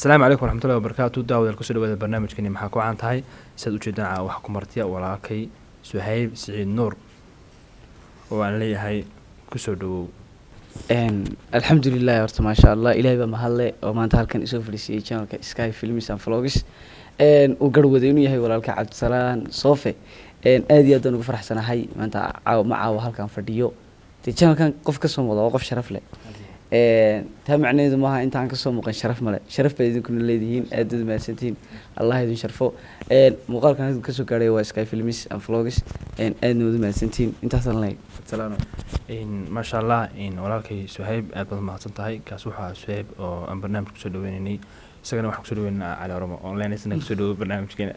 Asalaamu calaykum waraxmatullahi wabarakaatu. Daawadaal, kusoo dhawaada barnaamijkani Maxaa ku Caan Tahay. Siaad ujeedaan, caawa waxaa ku martiya walaalkay Suhayb Siciid Nuur, oo aan leeyahay kusoo dhawow. Alxamdulilah, horta maasha Allah, Ilahay baa mahadle oo maanta halkan isoo fadhiisiiyey channelka Sky Films and Vlogs, uu garhwaday inuu yahay walaalka Cabdisalaan Soofe. Aad iyo aad baan ugu faraxsanahay maanta caawa ma caawa halkan fadhiyo. Dee channelkan qof kasoo muuqda waa qof sharaf leh. Taa macnaheedu maaha intaan kasoo muuqan sharaf male. Sharaf baad idinkuna leedihiin, aad baad mahadsantihiin, Allah idin sharfo. Muuqaalkan halkan kasoo gaadhay waa Sky Films and Vlogs, aadna wada mahadsantihiin. Intaasaan leeyahay, Cabdisalaan. Maasha Allah, walaalkay Suhayb, aad baad mahadsan tahay. Kaas waxaa Suhayb oo aan barnaamijka kusoo dhaweynanay. Isagana waxaan kusoo dhaweynaa Cali Oromo online, isna kusoo dhawo barnaamijkeena.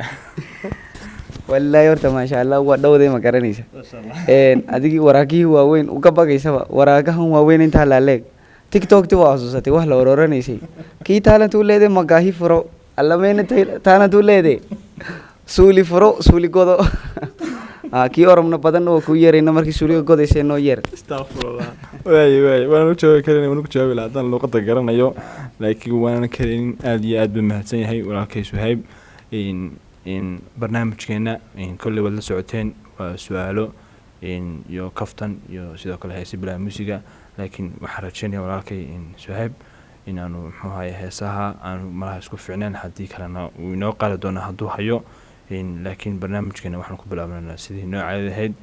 Wallaahi horta maasha Allah, waa dhowday, ma garanaysa? Adigii waraagihii waaweyn uga bagaysaba, waraagahan waaweyn intaa laaleeg TikTokti waa xasuusatay wax la ororanaysay. Kii talent u leeday magaahi furo allameyna, talent u leeday suuli furo, suuli godo. Kii Oromna badan oo kuu yeerayna markii suuliga godaysay noo yeer. Astaqfirullah. Waay, waan u jawaabi karin, waan ku jawaabi lahaa haddaan luuqadda garanayo, laakiin waanan karinin. Aad iyo aad buu mahadsan yahay walaalkay Suhayb. In barnaamijkeena kolley waad la socoteen, waa su-aalo iyo kaftan iyo sidoo kale heese bilaa muusiga, laakiin waxaan rajeynaya walaalkay Suhayb inaanu, muxuu ahaye, heesaha aanu malaha isku fiicneen, haddii kalena uu inoo qaadi doono hadduu hayo. Laakiin barnaamijkeena waxaan ku bilaabanaynaa sidii noo caadada ahayd,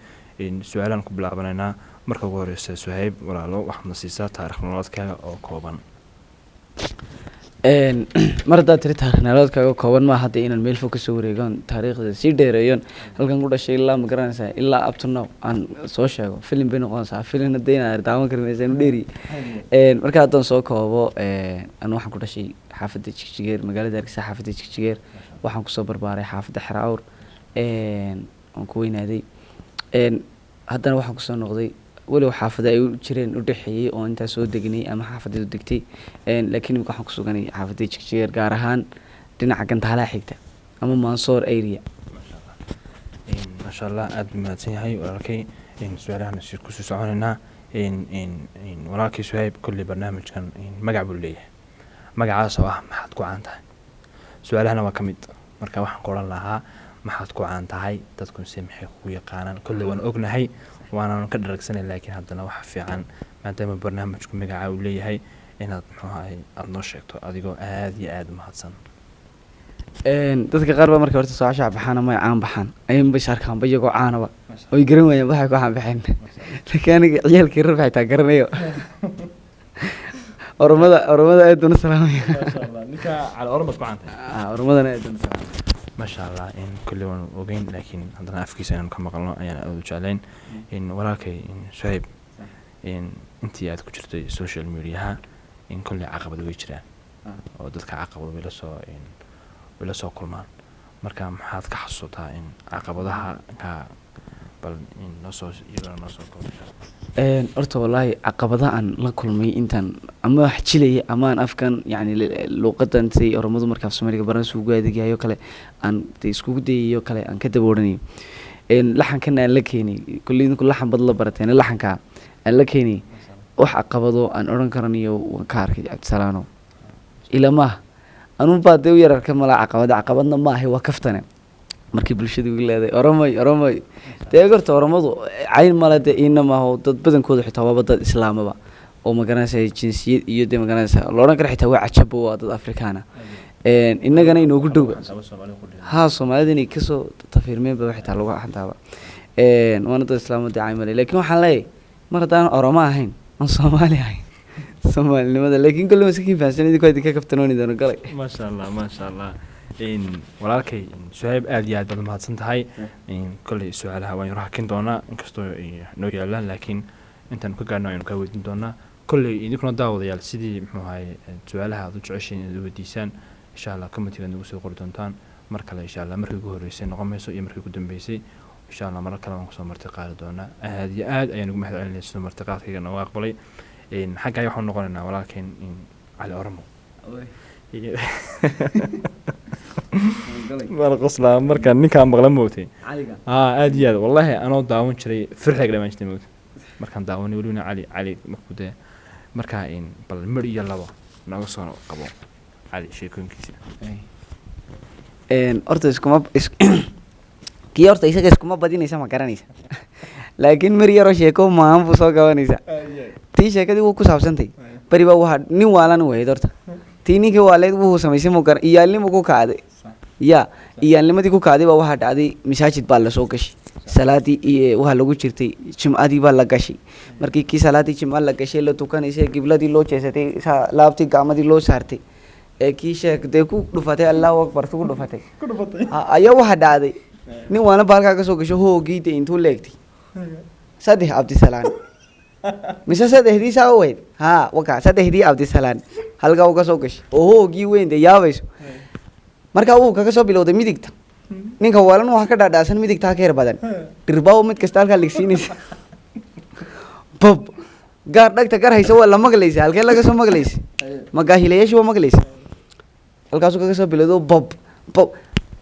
su-aalaan ku bilaabanaynaa. Marka ugu horeysa, Suhayb walaalo, waxaad na siisaa taarikh nololeedkaaga oo kooban. Mar haddaad tiri taarikh nololeedkaaga kooban, maaha hadda inaan meel fog kasoo wareegon, taariikhda sii dheereeyon, halkan ku dhashay ilaa, ma garanaysaa, ilaa up to now aan soo sheego, filim bay noqonaysaa. Filim hadda inaad daawan kari maysa inu dheeri. Marka haddaan soo koobo, anu waxaan ku dhashay xaafadda Jigjigeer, magaalada Hargeysa, xaafadda Jigjigeer. Waxaan kusoo barbaaray xaafadda Xera Awr, waan ku weynaaday. Haddana waxaan kusoo noqday, walow xaafado ay u jireen u dhexeeyey oo intaa soo degnay ama xaafadeed u degtay, laakiin imika waxaan ku suganay xaafadda Jigjigeer, gaar ahaan dhinaca Gantaalaha xigta ama Mansoor area. Maasha Allah, aada buu mahadsan yahay walaalkay. Su-aalahana si kusii soconaynaa. Walaalkay Suhayb, kolley barnaamijkan magac buu leeyahay, magacaas oo ah Maxaad ku Caan Tahay. Su-aalahana waa ka mid. Marka waxaan ku odhan lahaa, maxaad ku caan tahay? Dadku se maxay kugu yaqaanaan? Kolley waan ognahay, waanan ka dharagsanay, laakiin haddana waxa fiican, maadaama barnaamijku magaca uu leeyahay, inaad, muxuu ahay, aada noo sheegto, adigoo aada iyo aada u mahadsan. Dadka qaar baa markay horta soo shaac baxaan ama ay caan baxaan ayun bay sharkaanba iyagoo caanaba oy garan waayaan waxay ku caan baxeen. Laakiin aniga ciyaalkii rar xitaa garanayo. Oromada, Oromada aad baan u salaamaya. Ninka Cali Oromad ku caan tahay. Oromadana aad baan u salaamaya. Maasha Allah. Kolley waan ogeyn, laakiin haddana afkiisa inaanu ka maqalno ayaan aada u jeclayn. Walaalkay Suhayb, intii aad ku jirtay social mediaha, kolley caqabad way jiraan oo dadka caqabad way la soo kulmaan. Marka maxaad ka xasuutaa in caqabadaha ka bal noo soo iyagana noo soo koob? Horta wallaahi caqabadaha aan la kulmay intaan ama wax jilaya ama aan afkan, yacni luuqadan say Oromadu markaa af Soomaaliga baran suugu adeegyayo kale, aan de iskugu dayayo kale, aan ka daba odhanayo, laxankan aan la keenay, kolley idinku laxan bad la barateen, laxanka aan la keenay, wax caqabado aan odhan karanayo waan ka arkay, Cabdisalaano, ila maaha. Anun baa dee u yar arka malaa caqabada. Caqabadna ma ahay, waa kaftane. Markii bulshada igu leedahay "Oromoy, Oromoy", dee horta Oromadu cayn male, dee iina maaho. Dad badankooda xitaa waaba dad islaamaba oo, magaranaysa, jinsiyad iyo dee, magaranaysa, la odhan kara xitaa waa cajabo, waa dad Afrikaana, innagana inoogu dhowba. Haa, Soomaalida inay kasoo tafiirmeen ba xitaa lagu xantaaba. Waana dad islaamo, dee cayn male. Laakiin waxaan leeyahay, mar haddaan Oromo ahayn, aan Soomaali ahayn, Soomaalinimada laakiin kolle masakiin fahamsan, idinku idinka kaftanooni doono galay. Maasha Allah, maasha Allah. Walaalkay Suhayb, aada iyo aad baad mahadsan tahay. Kolley su-aalaha waan yaro hakin doonaa, inkastoo ay noo yaalaan, laakiin intaan ka gaarno aynu kaa weydiin doonaa. Kolley idinkuna daawadayaal, sidii, muxuu ahay, su-aalaha aad u jeceshiin inaad u weydiisaan, insha Allah commentiga nagu soo qori doontaan. Mar kale insha Allah, markii ugu horreysay noqon mayso iyo markii ugu dambeysay. Insha Allah marar kale waan kusoo marti qaadi doonaa. Aada iyo aad ayaan ugu mahad celinaya siduu martiqaadkayga nooga aqbalay. Xagga waxaan noqonaynaa walaalkeen Cali Oromo. Waan qoslaa markaan ninkaan maqla, moogtay. Aada iyo aad wallahi, anoo daawan jiray firxiga dhamaan jirtay, moogtay, markaan daawanay welibana Cali, Cali markuu dee markaa bal midh iyo labo nooga soo qabo. Cali sheekooyinkiisa. Horta iskuma kii horta isaga iskuma badinaysa, ma garanaysa, laakiin mar yaroo sheeko maahan buu soo gabanaysa. Tii sheekadii wuu ku saabsantay beri baa waxaa nin waalan wahayd. Horta tii ninkii waaleed wuxuu samaysay mu garan, iyaalnimu ku kacday ya. Iyaalnimadii ku kacday baa waxaa dhacday, masaajid baa lasoo gashay, salaadii iyo waxaa lagu jirtay jimcadii baa la gashay. Markii kii salaadii jimca la gashay, la tukanaysay, qibladii loo jeesatay, laabtii gacmadii loo saartay, ee kii sheek dee ku dhufatay Allahu akbar ku dhufatay ayaa waxaa dhacday nin waana ba halkaa kasoo gasho, hoogii de intuu leegtay 3 Cabdisalaan mise saddexdii saa u weyd ha waka saddexdii Cabdisalaan halkaa uu kasoo gashay oo hoogii weyn dee yaabayso. Markaa uu kaga soo bilowday midigta. Ninka waalan waxaa ka dhaadhacsan midigtaa ka yar badan dhirbaawo, mid kasta halkaa ligsiinaysa bob gaar dhagta gar haysa waa la maqlaysa. Halkee laga soo maqlaysa? Magaahilayaashu waa maqlaysa. Halkaasuu kaga soo bilowdo bob bob.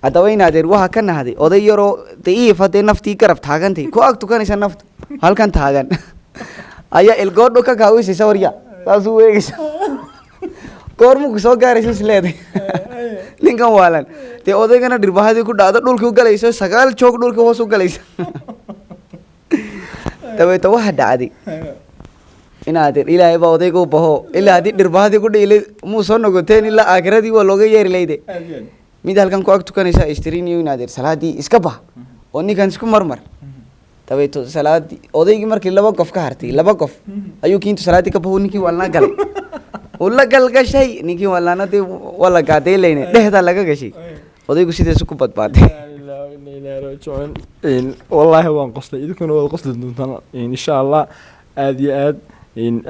Haddaba in adeer waxaa ka nahday oday yaroo daciif haddee naftii garab taagantay ku ag tukanaysa, naftu halkan taagan ayaa ilgoodho ka kaawisaysa. Warya saasuu eegaysa, goormuu ku soo gaaraysa is leedahay ninkan waalan. Dee odaygana dhirbahadii ku dhacdo, dhulkii u galayso 9 joog, dhulkii hoos u galaysa. Dabeeto waxa dhacday in adeer Ilaahay baa odayga u baho, ilaa haddii dhirbahadii ku dhiilay muu soo nogoteen, ilaa aakiradii waa looga yeeri layde. Mid halkan ku ag tukanaysa istiriniyo, in adeer salaadii iska bah oo ninkan isku marmar. Dabeeto salaadii odaygii markii 2 qof ka hartay, 2 qof ayuu kiintu salaaddii ka baho, ninkii waalnaa galay, uu la galgashay ninkii waalnaana. Dee waa la gaadeyleyne, dhexdaa laga gashay, odaygu sidaas ku badbaaday. Wallaahi waan qoslay, idinkuna waad qosli doontaan insha Allah. Aad iyo aad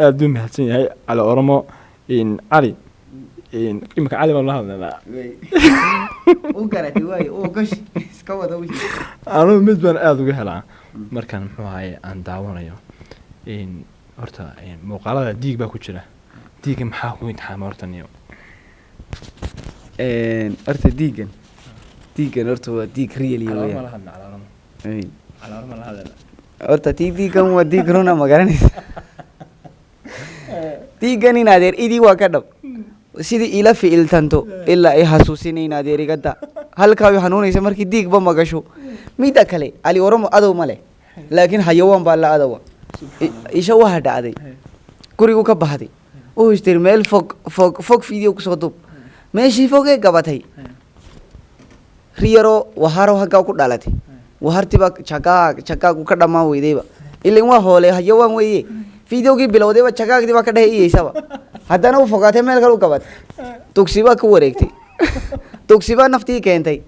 aad buu mahadsan yahay Cali Oromo. Cali, imika Cali baan la hadlaynaa. U garatay waayo uu gash iska wada wixii. Anugu mid baan aada uga helaa markaan muxuu ahaye aan daawanayo. Horta muuqaalada diig baa ku jira. Diiga maxaa ku imtixaama horta niyo? Horta diigan horta waa diig real Cali Oromo weeyaan. La hadla Cali Oromo. Ay. Cali Oromo la hadla. Horta tii diigan waa diig runa, ma garanaysa? Diigan in adeer idii waa ka dhab, sidii ila ficiltanto ilaa ay xasuusinay in adeer igada halkaa way xanuunaysa markii diigba magasho. Midda kale, Cali Oromo adow ma leh, laakiin xayawaan baa la adowa. Isha waxa dhacday gurigu ka baxday, wuxuu istiri meel fog fog fog video kusoo duub. Meeshii fogee gabatay riyaro waharo haggaa ku dhalatay, wahartiba jagaag jagaagu ka dhammaan weydayba, ilin waa hoole hayawaan weeye. Videogii bilowdayba jagaagdii baa ka dhex iyeysaba. Haddana u fogaatay, meel kale u gabatay, dugsi baa ka wareegtay, dugsi baa naftii keentay.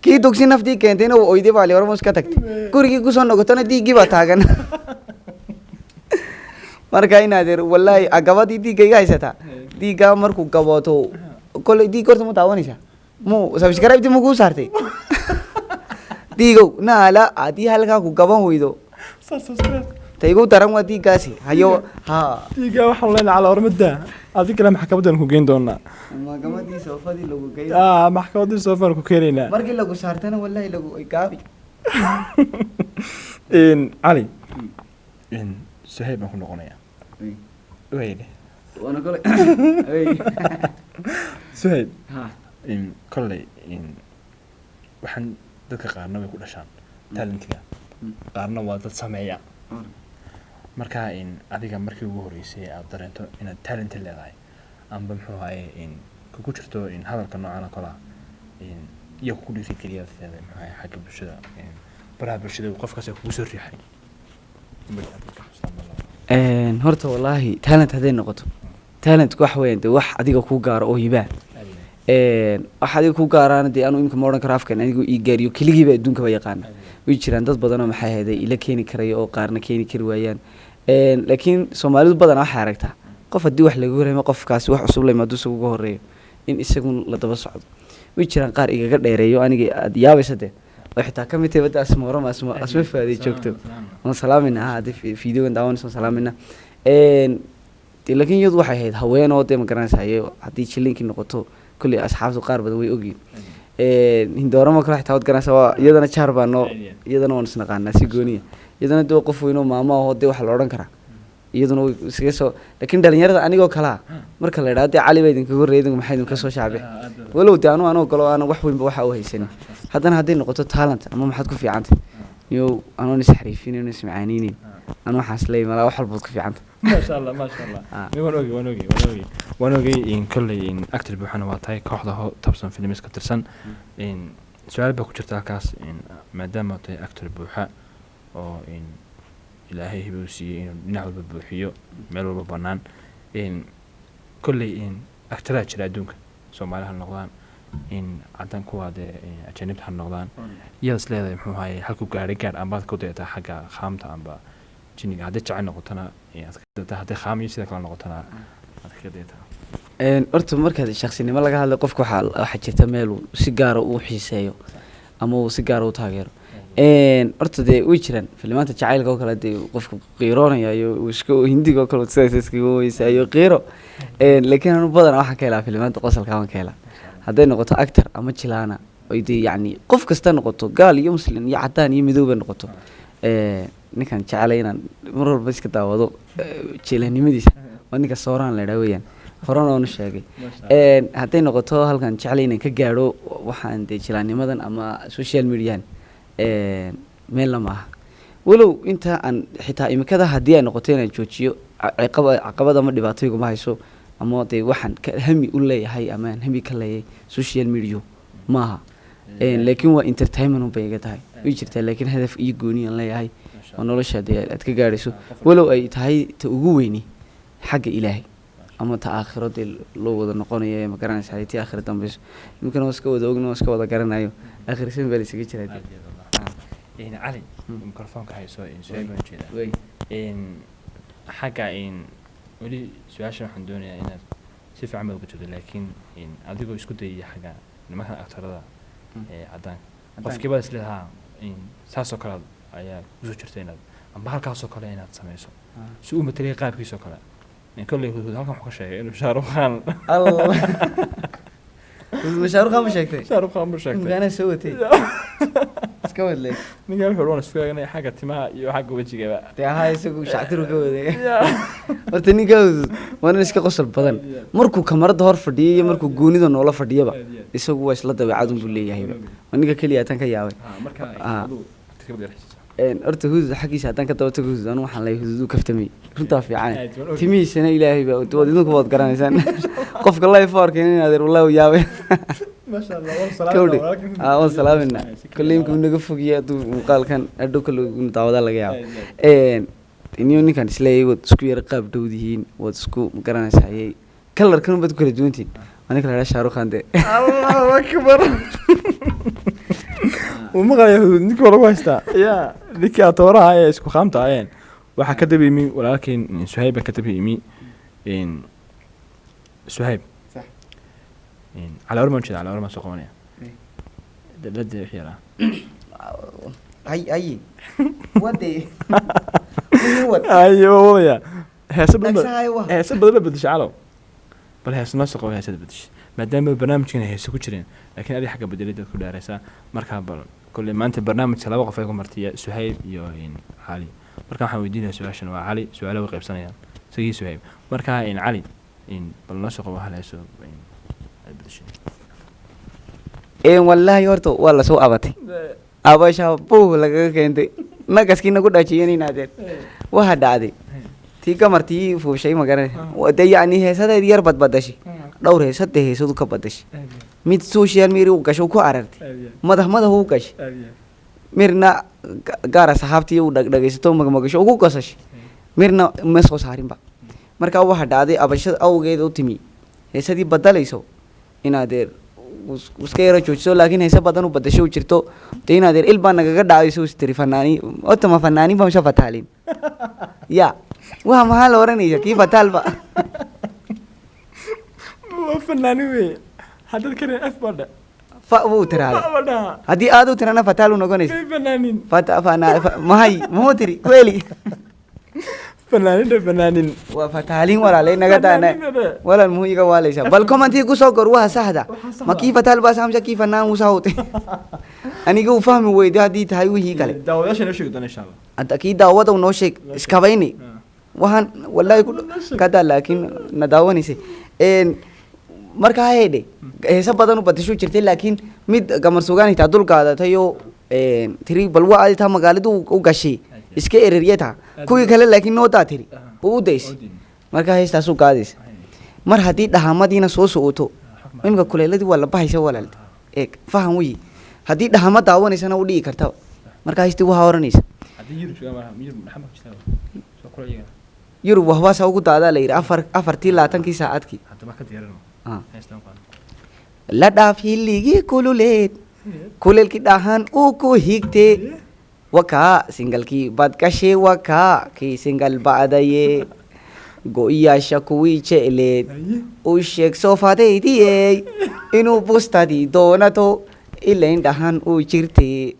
Kii dugsi naftii keentayna uu oyday baa liormos ka tagtay. Gurigii kusoo noqotona diiggii baa taagan. Marka in adeer wallaahi agabadii diigga iga haysataa, diiggaa markuu gabooto kolley diig horta ma daawanaysaa, mu subscribe ma kuu saartay diigow naala haddii halkaa ku gaban weydo ta igu daran waa diiggaasi hayo ha. Diiga waxaan leenahay Cali Oromo daa, adi kale maxkamadan ku geyn doonaa. Maxkamadii soofadii lagu geyn. Ah, maxkamadii soofaan ku keenaynaa. Markii lagu saartana wallahi lagu gaabi. Cali, Suhayb baan ku noqonayaa weyne. Waana kole. Suhayb, ha. Kolley waxaan dadka qaarna way ku dhashaan talentiga, qaarna waa dad sameeya. Marka adiga markii ugu horreysay aad dareento inaad talent leedahay amba muxuu ahaye kugu jirto hadalka noocan oo kale ah iyo kugu dhiirigeliya leedahay, muxuu ahaye xagga bulshada, baraha bulshada qofkaas kugu soo riixay? Horta wallaahi talent hadday noqoto, talentku waxa weeyaan dee wax adiga kuu gaaro oo hibaa. Wax adiga kuu gaaraana dee anu imika ma odhan karo afkan anigu ii gaariyo keligiiba adduunkaba yaqaana. Way jiraan dad badanoo maxay ahayday ila keeni karaya oo qaarna keeni kari waayaan. Laakiin Soomaalidu badanaa waxay aragtaa qof haddii wax laga horreemo, qofkaasi wax cusub la yimaado isagu uga horreeyo, in isagun la daba socdo. Way jiraan qaar igaga dheereeyo aniga aad yaabaysa dee, oo xitaa ka mid tahay badda Asma Oroma, Asma Faaday joogto, waan salaamayna ha haddii videogan daawanayso waan salaamayna. Dee laakiin iyadu waxay ahayd haweenoo dee ma garanaysa haye haddii jilinkii noqoto kolley asxaabtu qaar badan way ogyihin. Hindooramo kale xitaa waad garanaysaa, waa iyadana jaar baa noo, iyadana waan isnaqaanaa si gooniya. Iyadana dee qof weyn oo maamo ahoo dee waxaa la odhan karaa Iyaduna way iskaga soo, laakiin dhalinyarada anigoo kalaa marka la idhaha dee Cali baa idinkaga horreeyay, idinku maxaa idinka soo shaabe, walow dee anu anoo galo aanan wax weynba waxa u haysanin, haddana hadday noqoto talent ama maxaad ku fiicantay niyow, anoon isxariifinin, ismacaaninin, anu waxaas leeyahay malaa wax walbaad ku fiicantay. Maasha Allah, maasha Allah. Waan ogey, waan ogey, waan ogey, waan ogey. In kolley in actor buuxana waa tahay, kooxda ho Tabsan Films ka tirsan. In su-aal baa ku jirta halkaas, in maadaama tahay actor buuxa oo in Ilaahay hibe u siiyey inuu dhinac walba buuxiyo, meel walba bannaan, in kolley in actoraa jira adduunka, Soomaali ha noqdaan, in caddan kuwa dee ajaanibta ha noqdaan, iyada is leedahay muxuu ahaye halku gaadhay gaadh ambaad ku dayataa xagga khaamta amba jinniga, hadday jecel noqotona aad ka dayataa, hadday khaam iyo sida kale noqotona aad kaga dayataa? Horta markaad shaksinimo laga hadlay, qofka waxaa jirta meel uu si gaara u xiiseeyo ama uu si gaara u taageero. Horta dee way jiraan filimaanta jacaylka oo kale, dee qofka qiiroonayayo, uu iska Hindiga oo kale sidaas iskaga weysaayo qiiro. Laakiin anu badanaa waxaan ka helaa filimaanta qosolka waan ka helaa, hadday noqoto actor ama jilaana oy dee yacni qof kasta noqoto, gaal iyo muslim iyo cadaan iyo midowba noqoto. Ninkan jecelay inaan mar walba iska daawado jilaannimadiisa waa ninka Sooraan la idhaha weeyaan, horena oonu sheegay. Hadday noqoto halkan jecelay inaan ka gaadho waxaan dee jilaannimadan ama social mediahan, meelna ma aha, walow inta aan xitaa imikada haddii ay noqoto inaan joojiyo caqabad ama dhibaato iguma hayso, ama dee waxaan ka hami u leeyahay ama aan hami ka leeyahay social media maaha. Laakiin waa entertainment un bay iga tahay, way jirtaa, laakiin hadaf iyo gooni aan leeyahay oo nolosha dee aad ka gaadhayso, walow ay tahay ta ugu weyni xagga Ilaahay ama ta aakhiro dee loo wada noqonayo ee ma garanaysa tii aakhiro dambeyso. Iminkana waa iska wada ogna, waa iska wada garanayo, aakhirisan baa la isaga jiraa dee. Cali, mikrofoonka hayso, su-aal baan ujeedaa xagga in weli su-aashan waxaan doonayaa inaad si fiican baad uga jirto, laakiin adigoo isku dayaya xagga nimankan aktarada ee caddaanka, qofkiibaad isleedahaa in saasoo kale ayaa kusoo jirta inaad amba halkaasoo kale inaad sameyso si uu matalaya qaabkiisoo kale. Kolley Hudhud halkan wuxuu ka sheegay inuu Shaarukh Khan. Allah, Shaarukh Khan ma sheegtay? Shaarukh Khan buu sheegtay. Imkaanaa soo watay iska wadle. Ninkan wuxuu waan isku eegnay xagga timaha iyo xagga wejigaba. Dee ahaa isagu shactiru ka waday. Horta ninka Hudhud waa nin iska qosol badan markuu kamarada hor fadhiyo iyo markuu goonida noola fadhiyaba, isagu waa isla dabeecad unbuu leeyahayba, waa ninka keliya tan ka yaabay. Horta Hudud xaggiisa haddaan ka daba tago, Hudud anu waxaan leeyahay Hudud uu kaftamay, runtaa fiican. Timihiisana Ilaahay baa waad idinku waad garanaysaan, qofka live u arkay in adeer wallahi uu yaabay. Kawdhi waan salaamayna, kolley imka naga fogiya hadduu muuqaalkan hadhow kale daawadaa laga yaabo. Iniyo ninkan isleeyahay waad isku yara qaab dhowdihiin, waad isku garanaysaa, ayay kalarkan baad ku kala duwantihiin, waa ninka la idhaha Shaarukh Khan dee. Allahu akbar, wuu maqlaya Hudud, ninkii waa lagu haystaa ya ninkii atooraha ee isku qaamta ahayeen. Waxaa ka daba yimi walaalkeyn Suhayb baa ka daba yimi. Suhayb Cali Ormaan jeeda, Cali Ormaan soo qabanaya dalada wixii yaraa. Hay hay wade. Ayo waa wadaya heese badan, heese badan ba bedeshay calow, bal heese noo soo qabo, heesada bedeshay maadaama barnaamijkan heese ku jireen, laakiin adiga xagga bedelida ku dheeraysaa. Markaa bal kolley maanta barnaamijka laba qof ay ku martiya, Suhayb iyo Cali. Marka waxaan weydiinaya su-aashan waa Cali, su-aalaha way qaybsanayaan isagii Suhayb. Marka Cali bal noo soo qabo hal heeso aad bedeshay. Wallaahi horta waa lasoo abatay, abasha buh lagaga keentay nagaskii nagu dhaajiyeen inaadeen waxa dhacday tii gamartii fuushay ma garanaysa dee, yacni heesadeed yar badbadashay, dhowr heesade heesadu ka badashay, mid social media u gasho ku aragtay, madax madax u gashay, mirna gaara saxaabtii u dhagdhagaysato magmagasho ugu gosashay, mirna ma soo saarinba. Marka waxa dhacday abashada awgeed u timi heesadii badalayso inaadeer iska yaro joojiso, laakiin heese badan u badasho u jirto dee inaadeer il baa nagaga dhacayso istiri fanaani ota ma fanaanin ba mise fataalin ya waa maxaa la oranaysa kii fataalba. Waa fanaanin wey haddaad karin f badha. Fa buu tiraahday. Badha. Haddii aad u tirana fataal u noqonaysa. Fanaanin. Fata fana mahay muxuu tiri kweli? Fanaaninta fanaanin. Waa fataalin walaalay naga daana walaal muxuu iga waalaysaa, bal commentii kusoo gor waxa saxda, ma kii fataal baa saamsa kii fanaan uu sahawte, aniga uu fahmi weyday haddii tahay wixii kale. Daawadayaasha noo sheegi doona insha Allah. Hadda kii daawada noo sheeg iskabayni. Waxaan wallaahi ku kadaa, laakiin na daawanaysay. Markaa heedhe, heese badan u badasho jirtay, laakiin mid Gamar Sugaan hitaa dul qaadatay oo tiri bal waa adi taa magaaladu u gashay iska ererye taa kuwii kale, laakiin noodaa tiri oo u daysay. Markaa heestaasuu qaadaysa mar haddii dhahamadiina soo socoto. Imika kuleeladii waa la baxaysa, walaal, eeg faham wiyi. Haddii dhahama daawanaysana u dhigi karta. Markaa heystii waxaa oranaysa Haddii Yurub joogaan malaha, Yurub maxaa ma jirtaa soo kula iyagana. Yurub wahbaasa ugu daadaa la yidhi afar afartii labaatankii saacadkii. Hadda ma ka diyaarino heestan qaan. La dhaaf xilligii kululeed, kuleelkii dhahan uu ku higte, wakaa singalkii baad gashe, wakaa kii singal ba'daye, go'iyaasha kuwii jecleed u sheeg soofadeydiyey inuu bustadii doonato ilayn dhahan uu jirte.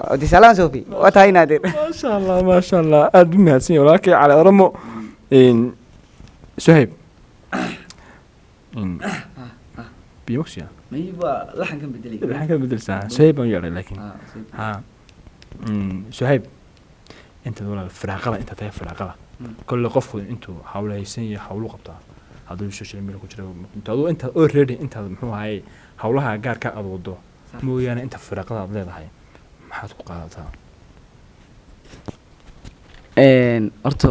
Cabdisalaam Sofi waa tahay naadir. Maasha Allah, maasha Allah, aada u mahadsan yahay walaalkay Cali Oromo. Suhayb, biyo makusiya? Waa laxankan bedelay. Maxaan ka bedelsaa? Suhayb baan u yeedhay, laakiin ha Suhayb, intaad walaal firaaqada, intaad tahay firaaqada, kolle qofku intuu hawlahaysan yahay hawlu qabtaa, hadduu social media ku jiro, inta aduu intaad already intaad muxuu ahaye hawlaha gaarka aad wado mooyaane, inta firaaqada aad leedahay maxaad ku qaadataa? Horta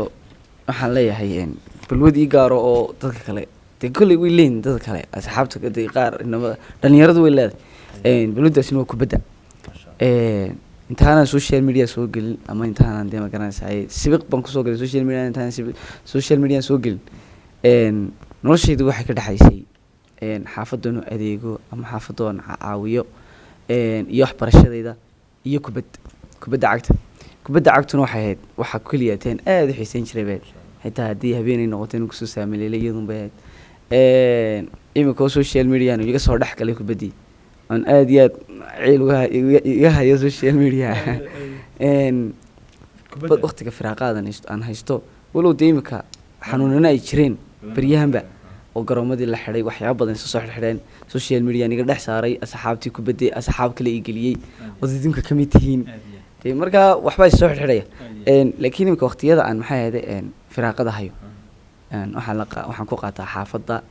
waxaan leeyahay balwad ii gaaro oo dadka kale dee kolley way leeyihin, dadka kale asxaabta dee qaar inamada dhalinyaradu way leedahay. Balwadaasina waa kubadda. Intaanan social media soo gelin ama intaanan dee magaranaysaay sibiq baan kusoo galay social media, intaanan sibiq social media soo gelin, noloshaydu waxay ka dhexaysay xaafadda inuu adeego ama xaafadda oon caawiyo, iyo waxbarashadayda iyo kubadda cagta. Kubadda cagtuna waxay ahayd waxa keliya teen aada u xiiseyn jiray bay ahayd. Xitaa haddii habeenay noqoto inuu kusoo saameleelay iyadun bay ahayd. Imika oo social median iga soo dhex galay kubaddii oon aada iyo aad ciil iga hayo social media. Waqtiga firaaqaadan haysto aan haysto, walow dee imika xanuunana ay jireen beryahanba oo garoomadii la xidhay, waxyaaba badan iska soo xidhxidheen, social media iga dhex saaray asxaabtii kubadday, asxaab kale i geliyey oo idinka ka mid tihiin dee. Markaa waxbaa is soo xidhxidhaya. Laakiin imika waqtiyada aan maxay ahayde firaaqada hayo, waxaan la waxaan ku qaataa xaafadda.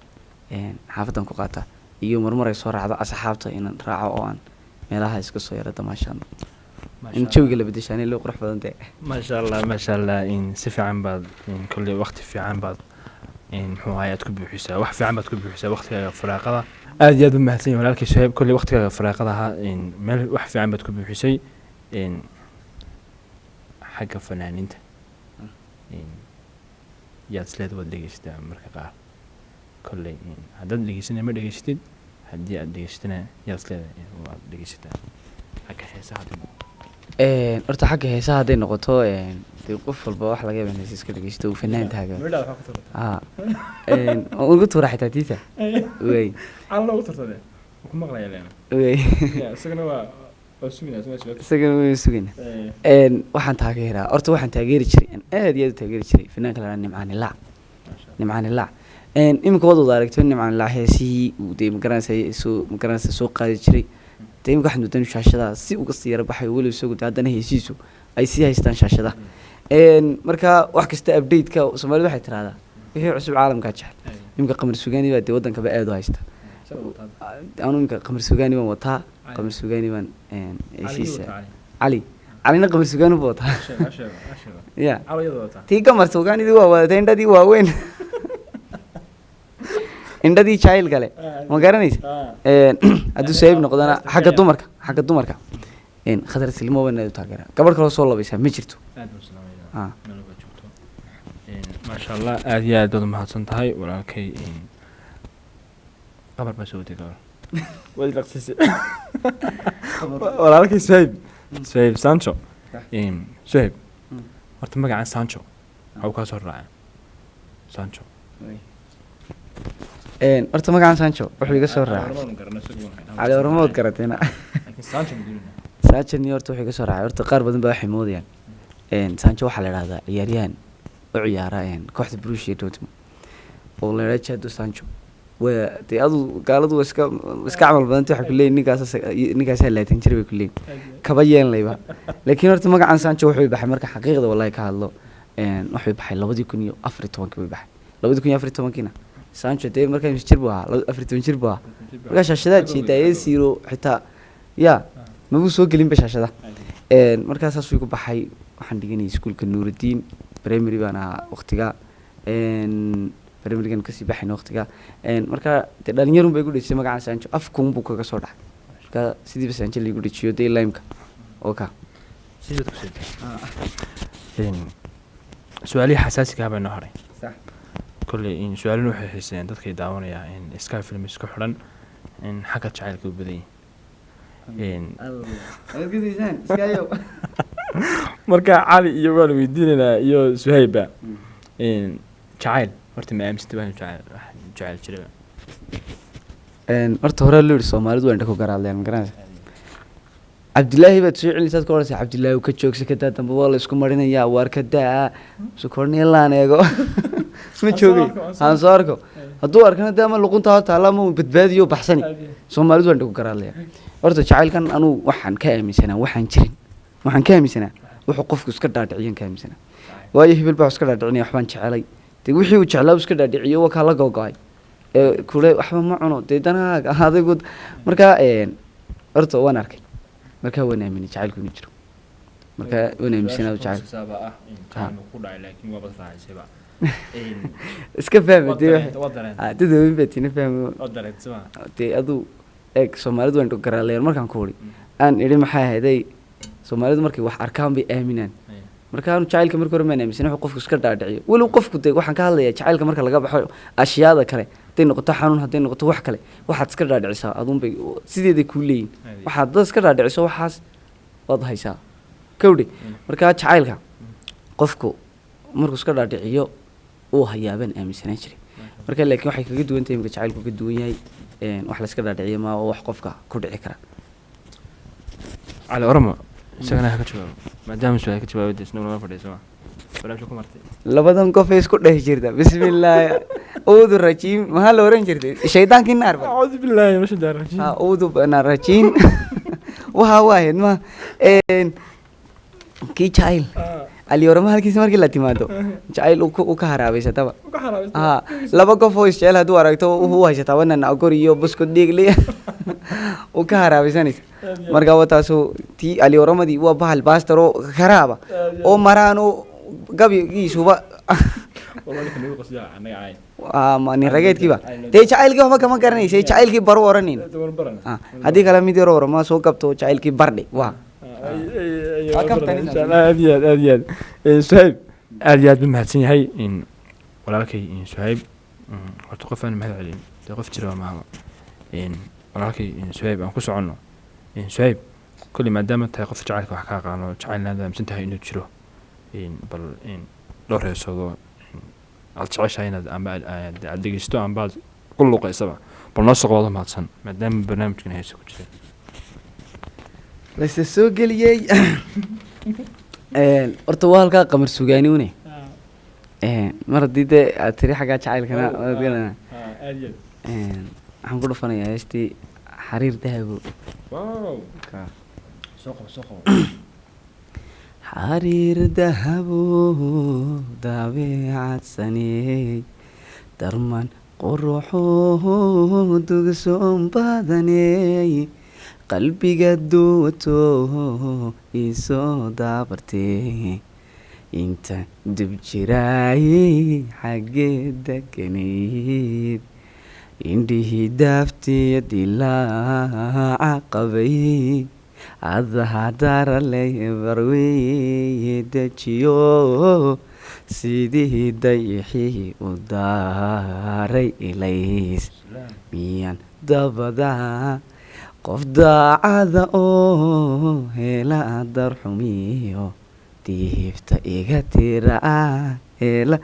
Xaafaddan ku qaataa iyo marmar ay soo raacdo asxaabta inaan raaco oo aan meelaha iska soo yara damaashaano, in jawiga la bedeshaanay loo qurux badan tahay. Maasha Allah, maasha Allah. In si fiican baad in kolley waqti fiican baad in muxuu ahaye aad ku buuxisaa, wax fiican baad ku buuxisaa waqtigaaga firaaqada. Aad iyo aad u mahadsan yahay walaalkii Suhayb. Kolley waqtigaaga firaaqada ahaa in meel wax fiican baad ku buuxisay. In xagga fanaaniinta in yaad isleed waad dhegeysataa marka qaar? Kolley in haddaad dhegeysana ma dhegeysatid, haddii aad dhegeysatana yaad isleedahay waad dhegeysataa xagga heesaha dib? Horta xagga heesaha hadday noqoto, dee qof walba wax laga yaaba in hees iska dhegeysto uu fanaan taagan. Waan ugu tuura xitaa tiita wey. Calna ugu turtade ku maqlaya leena. Wey. Isagana waa suginaa. Isagana way sugayna. Waxaan taageeraa, horta waxaan taageeri jiray, aan aad iyo aad u taageeri jiray fanaanka la dhaha Nimcaan Ilaac. Nimcaan Ilaac iminka waad wada aragto Nimcaan Ilaac, heesihii uu dee magaranaysa soo magaranaysa soo qaadi jiray. Dee iminka waxaad moodaa inuu shaashadaha si uga sii yara baxay, weliba isagu dee haddana heesihiisu ay sii haystaan shaashadaha. Marka wax kasta update-ka Soomaalida waxay tiraahdaa wixii cusub caalamkaa jecel. Iminka Qamar Sugaani baa dee waddankaba aad u haysta. Anu iminka Qamar Sugaani baan wataa, Qamar Sugaani baan heesihiisa. Cali, Calina Qamar Sugaani buu wataa ya. Tii Qamar Sugaanidii waa wadatay indhadii waaweyn, indhadii jaayil kale ma garanaysa. Hadduu Suhayb noqdana xagga dumarka Khadar Silmo baan aad u taageeraa. Gabadh kaloo soo labaysaa ma jirto. Maasha Allah, aad iyo aad baad umahadsan tahay walaalkay. Qabar baa soo watay, gabar waad ilaqsisay walaalkay Suhayb, Suhayb Sancho. Suhayb, horta magacan Sancho waxaa uu kaa soo raacay Sancho? Horta magacan Sancho wuxuu iga soo raacay Cali Oromood garateena. Sancho ni horta wuxuu iga soo raacay, horta qaar badan baa waxay moodayaan Sancho waxaa la idhahdaa ciyaaryahan u ciyaara kooxda Borussia Dortmund oo la idhahda Jadon Sancho. Waa dee adu gaaladu waa iska camal badanta, waxay kuleeyihin ninkaas ninkaasaa laatan jira bay kuleeyihin, kaba yeelanayba. Laakiin horta magacan Sancho wuxuu i baxay marka xaqiiqda wallahi ka hadlo. Wuxuu baxay 2014-kii buu baxay. 2014-kiina Sancho dee markaa imisa jir buu ahaa? 14 jir buu ahaa. Markaa shaashadaad jeedaa zero xitaa ya mabuu soo gelinba shaashada. Markaa saasuu igu baxay. Waxaan dhiganayay iskuulka Nuurudiin Primary baan ahaa waqtigaa. Primarygan kasii baxayna waqtigaa. Markaa dee dhalinyarun bay igu dhejisay magacan Sancho, afkuun buu kaga soo dhacay. Markaa sidiiba Sancho laigu dhejiyo dee limeka oo ka Sidaad ku su-aalihii xasaasiga ah baa inoo haray. Kolley in su-aalina waxay xiiseeyaan dadkay daawanayaa in Sky Film isku xidhan in xagga jacaylka u badan yihiin. Marka Cali iyo waan weydiinaynaa iyo Suhayba, jacayl horta ma aaminsanta baa jacayl, wax jacayl jiraba? Horta hore loo yidhi Soomaalidu waa indha ku garaadleen, ma garanaysa? Cabdilaahi baad soo celinaysaad ka odhanaysaa, "Cabdilaahi ka joogsa, ka daa, dambe waa la isku marinayaa, waar ka daa." Su kornaya laan eego ma joogay, aan soo arko. Hadduu arkana dee ama luqunta ha taalla ama uu badbaadiyo baxsani. Soomaalidu waa indha ku garaadlaya. Horta jacaylkan anuu waxaan ka aaminsanaa waxaan jirin, waxaan ka aaminsanaa wuxuu qofku iska dhaadhiciyan ka aaminsanaa. Waayo hebel baa iska dhaadhicinaya waxbaan jecelay, dee wixii uu jeclaa uu iska dhaadhiciyo, waa kaa la googo-ay ee kule waxba ma cuno dee danahaaga adigu. Marka horta waan arkay, marka waan aaminay jacaylku inuu jiro, marka waan aaminsanaa jacayl. Ku dhacay laakiin waabad raacisayba. Iska fahma dee dad waaweyn baa tina fahmo. Dee aduu eeg, Soomaalidu waan garaaleyan markaan ku uri aan idhi maxay ahayday, Soomaalidu markay wax arkaan bay aaminaan. Marka aanu jacaylka marka hore maan aaminsan wuxuu qofku iska dhaadhiciyo. Weliba qofku dee waxaan ka hadlayaa jacaylka marka laga baxo ashyaada kale, hadday noqoto xanuun, hadday noqoto wax kale, waxaad iska dhaadhicisaa aduun bay sideeday kuu leeyihin. Waxaad dad iska dhaadhiciso waxaas waad haysaa kawdhe. Marka jacaylka qofku markuu iska dhaadhiciyo uu hayaabaan aaminsanaan jiray. Marka laakiin waxay kaga duwan tahay imika jacaylku ka duwan yahay, wax la iska dhaadhiciyo ma oo wax qofka ku dhici kara. Cali Oromo isagana ha ka jawaabo, maadaama su-aal ka jawaabay isna lama fadhiiso ma barnaamijka ku martay. Labadan qof ee isku dhex jirta, bismillaahi uudu rajiim, maxaa la oran jirtay? Shaydaankii naar ba. Acuudu billahi min ashaytaan rajiim. Ha, uudu naar rajiim waxa waahayd ma kii jacayl Cali Oramo halkiisa markii la timaado jacayl uu ka haraabaysataba. Ha, laba qof oo isjecel hadduu aragto wuxuu u haysataa wanan agor iyo buskud dhiigli uu ka haraabaysanaysa. Marka wataasu tii Ali Oramadii waa bahal baastar oo karaaba oo maraan oo gabigiisuba nin rageedkiiba dee jacaylkii waxba kama garanaysa, jacaylkii baru oranin. Haddii kale mid yaroo orama soo qabto jacaylkii bardhi waa. Aad iyo aad, aad iyo aad. Suhayb aad iyo aad buu mahadsan yahay in walaalkay in Suhayb. Horta qof aan mahad celin dee qof jira maaha. In walaalkay in Suhayb aan ku soconno. In Suhayb kulli maadaama tahay qof jacaylka wax ka aqaano, jacaylna aad aaminsan tahay inuu jiro, in bal in dhowr heesoodo aad jeceshahay inaad amba aad dhegeysto amba aad ku luqaysaba bal noo soo qabado. Mahadsan maadaama barnaamijkan heesa ku jira. Layse soo geliyey. Horta waa halkaa qamar sugaani une. Mar haddii dee aad tiri xaggaa jacaylkana waad garanaa. Waxaan ku dhufanayaa heestii Xariir Dahabo. Soo qabo, soo qabo. Xariir dahabo dabeecadsaney darman quruxo dugsoon badaney qalbiga duwato isoo daabartee inta dib jiraayey xaggee deganayd indhihii daaftiya dilaaca qabay adaha daraley barweye dejiyo sidii dayixii u daaray ilays miyaan dabada qof daacada oo hela darxumiyo diifta iga tira hela.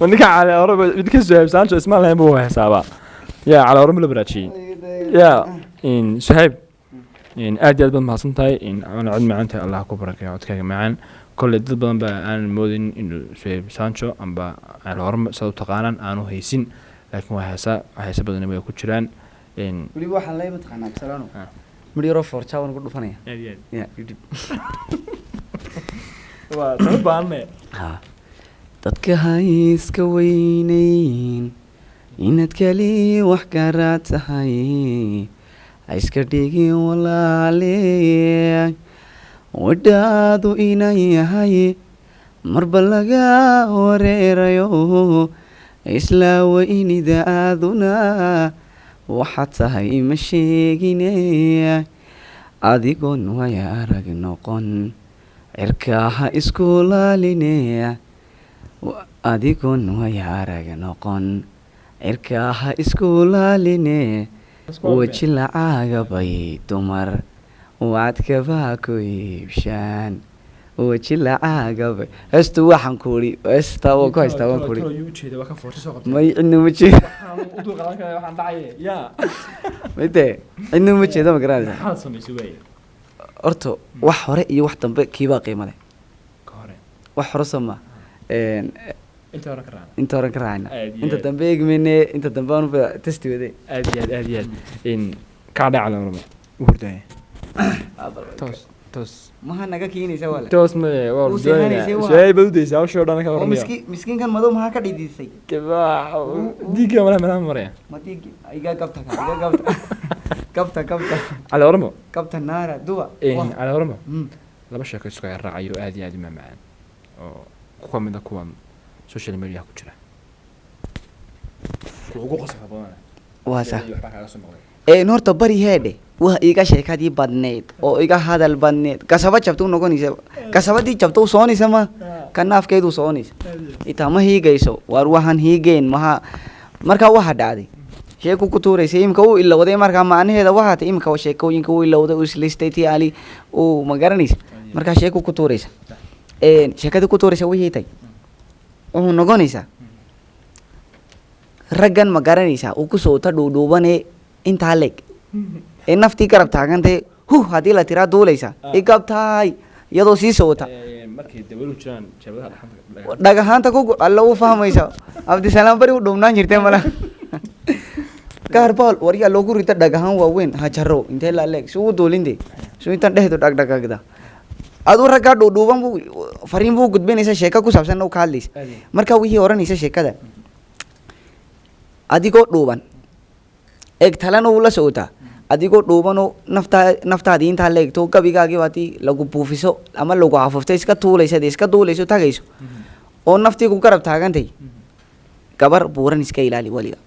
Ninka Cali Oromo midka Suhayb Sancho ismaan lahayn buu xisaabaa yaa Cali Oromo la baraajiyey yaa in Suhayb. In aad iyo aad baad mahadsan tahay, in waana cod macaan tahay, Allah ku barakeeyo codkaaga macaan. Kolley dad badan baa aanan moodin inuu Suhayb Sancho amba Cali Oromo saad u taqaanaan aanu haysin, laakiin waa heesa, heesa badani way ku jiraan in Weliba waxaan leeyahay mataqaanaa Absalano midh yaroo foorjaa baan ku dhufanaya. Aad iyo aad. Ya idhib. Waa tala baanne. Ha, dadka ha iska weynayn inaad kali wax kara tahay, ha iska dhigin walaale wadhaadu inan yahay marba laga wareerayo, isla weynidaaduna waxaad tahay ma sheegine, adigoon waya arag noqon cirka ha isku laaline, adigoon waya arag noqon cirka ha isku laaline, weji lacaagabay dumar wacadkabaa ku iibshaan, weji lacaagabay. Heestu waxaan ku uri heestaa waan ku haystaa, waan ku uri. Ayuu ujeeda, waa ka foorti soo qabtay. May, cidna ma jeedo. Waxaan u dulqaadan karaa waxaan dhacaye yaa. Mide cidna ma jeedo, ma garanaysaa? Maxaad samaysay waaye? Horta wax hore iyo wax dambe kiibaa qiimo leh. Ka hore. Wax hore soo ma inta hore ka raacna. Inta horen ka raacayna. Aad iyo inta aad. Dambe eegmayne, inta dambe anuba testi wade. Aad iyo aad, aad iyo aad in kaa dhaca la orme u hurdaya. Toos toos. Maha naga keenaysa wala. Toos ma waa. Uu seexanaysay waa. Su'aal baad u daysaa hawshii oo dhan ka oo warramaya. Miskiin miskiinkan madow maxaa ka dhidisay? Diigga malaha malaha maraya. Madiig iga gabta ka iga gabta gabta gabta. Cali Ormo. Gabta naara duwa. Cali Ormo. Laba sheeko isku raacayo aad iyo aad u macmacaan oo ku kamid ah kuwan social media ku jira, kuwa ugu qosolka badan. Waa sax. Iyo waxbaa kaaga soo noqday. Een horta bari heedhe wah iga sheekadii badneyd oo iga hadal badneyd, kasaba jabta u noqonaysa, kasabadii jabta u soconaysa, ma kana afkeedu soconaysa itaa ma hiigayso, waar waxaan hiigeen maha. Markaa waxaa dhacday sheeko ku tuuraysa imika uu ilowday, markaa macnaheeda waxaa tay imika sheekooyinka uu ilowday, uu islistay tii Ali uu ma garanaysa. Markaa sheeko ku tuuraysa, een sheekadii ku tuuraysa wixii tay wuxuu noqonaysaa raggan ma garanaysaa uu kusoo ta dhuudhuubane intaa leeg ee naftii garab taagantee huh haddii la tiraa duulaysa igabtaay iyadoo sii socota. Markay dabalu jiraan jeebadaha dhaxanta. Dhagahaanta ku alla u fahmaysa Cabdisalaam bari u dhumnaan jirtee mala gaar baal waryaa loogu rita dhagahaan waaweyn ha jaro intee la leeg si uu duulinde si intan dhehdu dhagdhagagda aduu raggaa dhuudhuuban buu fariin buu gudbinaysa, sheeko ku saabsan u ka hadlaysa. Marka wixii oranaysa sheekada adigoo dhuuban eeg talena uu la socotaa, adigoo dhuubanoo naftaa naftaadii intaa la eegto gabigaagii haddii lagu buufiso ama lagu cafufto iska tuulaysa dee iska duulayso tagayso oo naftii ku garab taagantay, gabar buuran iska ilaali weliga.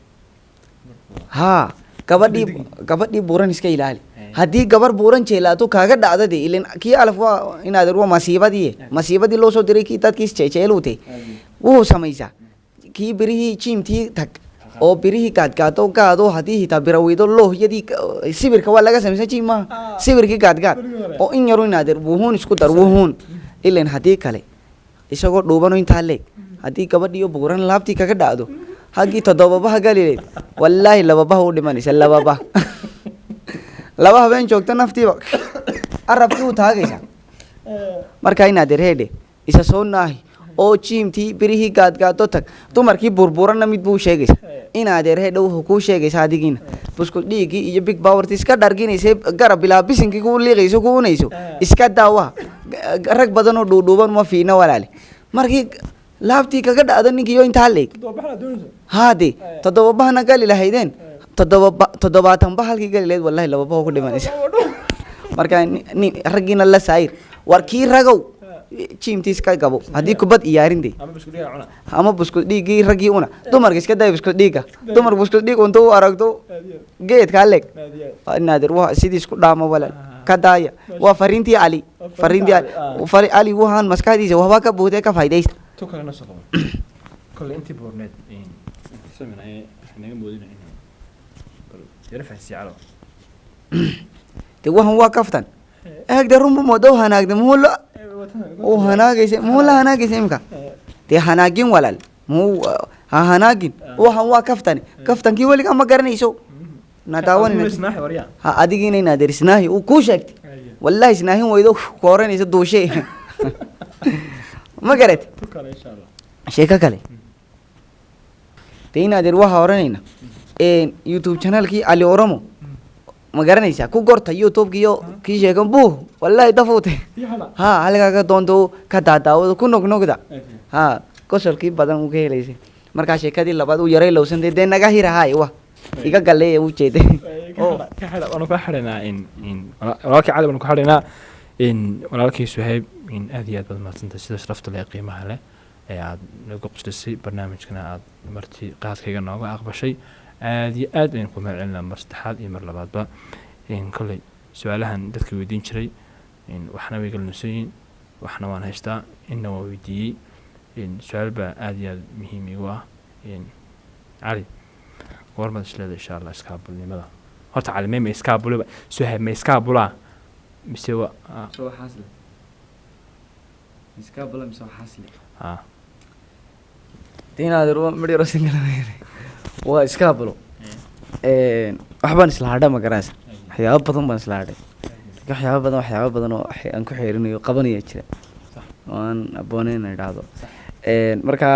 Haa, gabadhii gabadhii buuran iska ilaali. Haddii gabar buuran jeelaato kaaga dhacda dee ilen kii alaf waa inaad waa masiibadii masiibadii loo soo diray kii dadkii isjeeceelute wuxuu samaysaa kii birihii jiimtii tag oo birihii gaadgaado gaado haddii hitaa biraweydo loohyadii sibirka waa laga samaysan jiim maaha sibirkii gaadgaad oo in yaru inaadeer wuhuun isku dar wuhuun ilen haddii kale isagoo dhuubano intaa leeg haddii gabadhiyo buuran laabtii kaga dhacdo haggii toddobabaha galileed wallaahi lababaha u dhimanaysa, lababa laba habeen joogto naftiiba arabkii u taagaysa. Markaa inaad heedhe isa soo naahi oo jiimtii birihii gaadgaado tag, dumarkii burburanna mid buu sheegaysa inaad heedhe wuxuu kuu sheegaysa adigiina buskud dhiiggii iyo big powerti iska dharginaysa garab bilaa bisinkii kuu liiqayso ku unayso iska daawaha rag badan oo dhuudhuuban ma fiina walaale markii laabtii kaga dhacdo ninkiiyo intaa leeg haade toddoba bahna gali lahaydeen toddoba toddobaatan ba halkii gali lahayd wallahi laba baho ku dhimanaysa. Marka nin raggiina la saayir war kii ragow jiimtii iska gabo haddii kubad iyaarinde ama bisku dhiga cuna ama buskud dhiiggii raggii una dumarka iska day buskud dhiigga dumar buskud dhiig unta u aragto geedkaa leeg naadir waa sidii isku dhaamo walaal ka daaya. Waa fariintii Cali, fariintii Ali, fari Ali waxaan maskaxdiisa waxbaa ka buuxday ka faydaysta. Tu kalena soo qabo kolle intii buurneed samin naga moodina inuu bal yara fahansiiyo calo. De waxan waa kaftan eeg de runbu moodo hanaagda muxuu la uu hanaagaysa muxuu la hanaagaysa imka dee hanaagin walaal muxuu ha hanaagin waxan waa kaftani kaftankii weligaa ma garanayso na daawanina. Isnaaxi waryaa. Ha adigiina inaadeer isnaahi uu kuu sheegtay wallahi isnaahin weydo kooranaysa duushe ma garat. Tu kale insha Allah. Sheeko kale dee inaadeer waxaa oranayna youtube channelkii Ali Oromo. Ma garanaysaa ku gorta YouTube iyo kii sheegan buu wallahi dafuute ha halkaa ka doonto ka daadaawado ku nognogda ha qosolkii badan uu ka helaysay. Markaa sheekadii labaad uu yaray lowsantay dee naga hirahaay wa iga galeeya u jeeday. Ka xidha, waanu ka xidhaynaa in walaalkii Cali baanu ku xidhaynaa in walaalkii Suhayb in aad iyo aad baad mahadsantahay sida sharafta leh ee qiimaha leh ee aad nagu qoslisay, barnaamijkana aad marti qaadkayga nooga aqbashay. Aad iyo aad ayaan ku mahad celinaa mar saddexaad iyo mar labaadba. In kolley su-aalahan dadka weydiin jiray in waxna way galnusan yihiin, waxna waan haystaa, inna waan weydiiyey. In su-aal baa aad iyo aad muhiim igu ah. In Cali, goormaad isleedahay insha Allah iskaabulnimada? Horta Cali ma iskaabulaba? Suhayb ma iskaabulaa mise wa ah? Waa iskaabulo, waxbaan isla hadha, ma garanaysa, waxyaabo badan baan isla hadhay, waxyaabo badan, waxyaabo badan oo aan ku xeerinayo qabanaya jira oo aan abooneyn inaan idhaahdo. Marka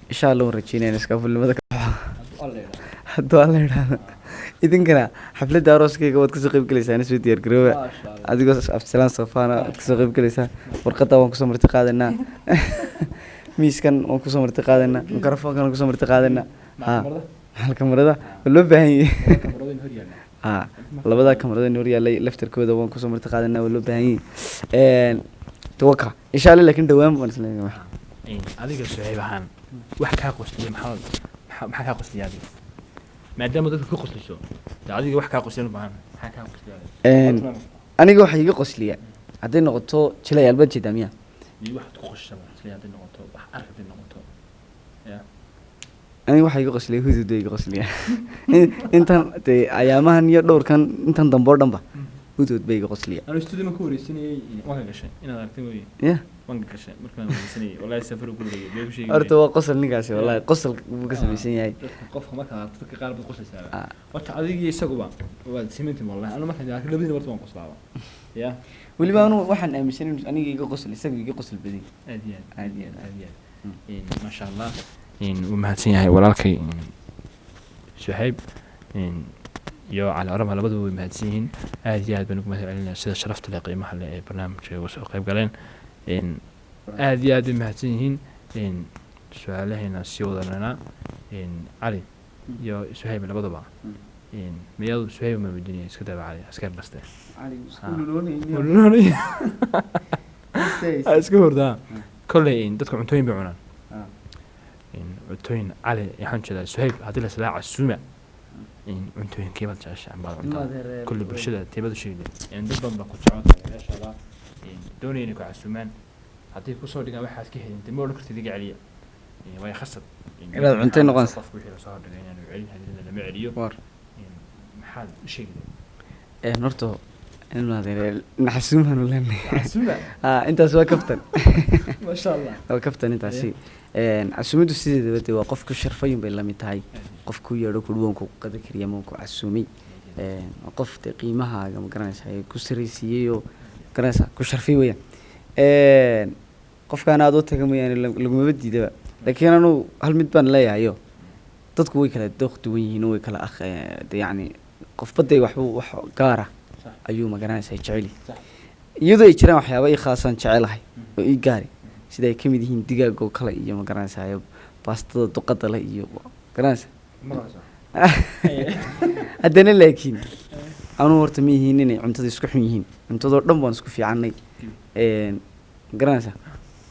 insha Allah waan rajeynaya in iskaabulnimada ka baxo hadduu Alla idhaahdo. Idinkana xafladda arooskayga waad kasoo qayb gelaysaan, soo diyaar garooba. Adigoo Abdisalaan Safaana waad kasoo qayb gelaysaa. Warqadda waan kusoo marti qaadanaa, miiskan waan kusoo marti qaadanaa, mikrofoonkan waan kusoo marti qaadanaa. Ha, hal kamarada waa loo baahan yahay. Ha, labada kamarada hor yaallay laftarkooda waan kusoo marti qaadanaa, waa loo baahan yahay. Tawaka insha Allah, laakiin dhawaan baan isleeyahay. Adiga Suhayb ahaan wax kaa qosliya maxaa kaa qosliya adiga, maadaama dadka ku qosliso dee adiga wax kaa qosliyan u baahan, maxaa kaa qosliya adiga? Aniga waxa iga qosliya hadday noqoto jilayaal baan jeedaa miya? Iyo waxaad ku qoslisaba isla hadday noqoto wax ark hadday noqoto ya. Aniga waxaa iga qosliya hudud iga qosliya intan dee ayaamahan iyo dhowrkan intan dambe oo dhanba hudud bay iga qosliya. Anu studio ma ku wareysanayay, waan ka gashay inaad aragtay mooye. Ya. Waan ka gashay markaan wareysanayay, wallahi safar ku wareegay bee ku sheegi. Horta waa qosol ninkaasi, wallahi qosol buu ka samaysan yahay. Dadka qofka markaad aragto dadka qaar baad qoslaysaa. Ah. Horta adiga iyo isaguba waad simantiin, wallahi anu markaan arko labadiina horta waan qoslaaba ya. Weliba anu waxaan aaminsan inuu aniga iga qosol, isaga iga qosol badan. Aad iyo aad. Aad iyo aad. Aad iyo aad. Maasha Allah, wuu mahadsan yahay walaalkay Suhayb iyo Cali Orama, labaduba way mahadsan yihiin. Aad iyo aad baan ugu mahad celinaya sida sharafta leh qiimaha leh ee barnaamijka uga soo qayb galeen. Aad iyo aad bay mahadsan yihiin. Su-aalaheena sii wadananaa, Cali iyo Suhayb labaduba. Miyadu Suhayb ma weydiinaya? Iska daba Cali askar dhaste iska hordaa. Kolley dadka cuntooyin bay cunaan. Cuntooyin Cali, waxaan jeedaa Suhayb, haddii laslaa casuuma cuntooyinkee baad jeceshahay baad cuntaa? Kulli bulshada teebadu sheegday dad badan baa ku jecel taageerayaashaada doonaya inay ku casuumaan. Haddii kusoo dhigaan waxaad ka helin dee ma odhan kartid iga celiya. Waayo khasab Inaad cuntay noqonaysa. Qofku wixii lasoo hordhigay inaanu celin, haddii lama celiyo. War. Maxaad u sheegi? Horta naxasuumaanu leenahay. Casuuma. Ah, intaas waa kaftan. Maasha Allah. Waa kaftan intaasi. Casuumaddu sideedaba dee waa qof ku sharfayun bay la mid tahay. Qof ku yeedho kudhuwan ku qada kariya ama ku casuumay. Waa qof dee qiimahaaga ma garanaysa ee ku saraysiiyey oo garanaysa ku sharfay weeyaan. Qofkaan aad u taga mooyaane lagumaba diidaba, laakiin anuu hal mid baan leeyahayo: dadku way kala dooq duwan yihiin oo way kala akh de yacni qofba dee waxbu wax gaara ayuu ma garanaysaa jecel yahay. Iyadoo ay jiraan waxyaaba ii khaasaan jecelahay oo ii gaari, sida ay ka mid yihiin digaag oo kale iyo ma garanaysaa baastada duqada leh iyo garanaysa. Haddana laakiin anuu horta ma yihiin inay cuntada isku xun yihiin, cuntadoo dhan baan isku fiicannay. Ma garanaysaa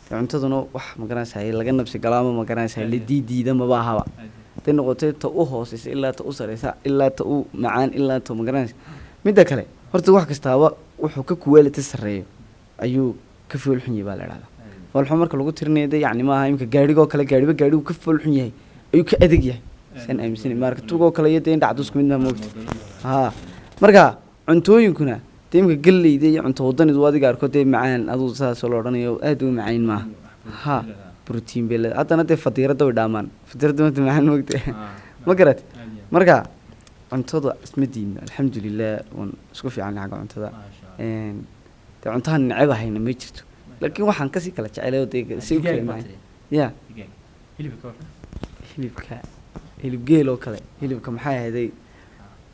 dee cuntaduna wax ma garanaysaa laga nabsi galo ama ma garanaysaa la diidiida maba ahaba, hadday noqotay ta u hooseysa ilaa ta u sareysa ilaa ta u macaan ilaa ta ma garanaysa. Midda kale horta wax kastaaba wuxuu ka quality sarreeyo ayuu ka fool xun yahay baa la idhahdaa. Foolxun marka lagu tirinayo de yacni maaha imika gaadhigoo kale, gaadhiba gaadhigu ka fool xun yahay ayuu ka adag yahay saan aaminsanay maarka tugoo kale iyo dee in dhacdo isku mid maa moogta. Ha, marka cuntooyinkuna dee imika galleyda iyo cunto wadanidu adiga arko dee macaan aduu saasoo la odhanayo aad u macayn maaha. Ha, brotiin bay leedahay, haddana dee fadiirada way dhaamaan, fadiirada mata macaan moogta, ma garat? Marka cuntada isma diidno, alxamdulilah, waan isku fiican xagga cuntada. Dee cuntahan neceb ahayna ma jirto, laakiin waxaan kasii kala jecelay oo dee si u kala macaan ya. Hilibka, hilib geel oo kale, hilibka maxay ahayday.